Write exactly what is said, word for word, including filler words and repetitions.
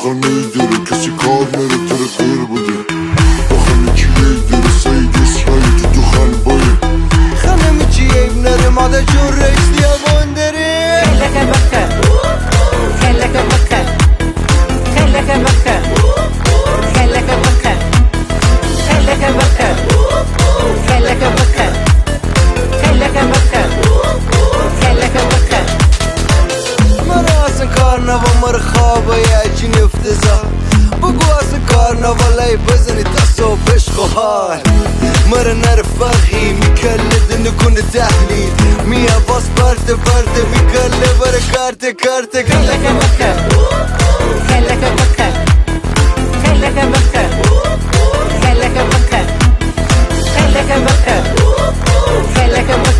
خانه دره کسی کار نره تره تر بده. آخه می چی عیب دره سعید اسرائیل تو دخان بایه. خانه می چی عیب نره مادر جون رئیس لیابون دره. کلکه بکه. کلکه بکه. کلکه بکه. کلکه بکه. کلکه بکه. کلکه بکه. کلکه بکه. کلکه بکه. مره اصلاً کار نوا مره خوابه یه چی نفته زا. بگو اصلاً کار نوا لای بزنی تا صبحش خو حال. مره نره فرقی می کله دنه کنه تحلیل. می آواز پرته پرته می کله بره کارته کارته کلکه بکه. کلکه بکه. کلکه بکه. کلکه بکه. کلکه بکه. کلکه بکه.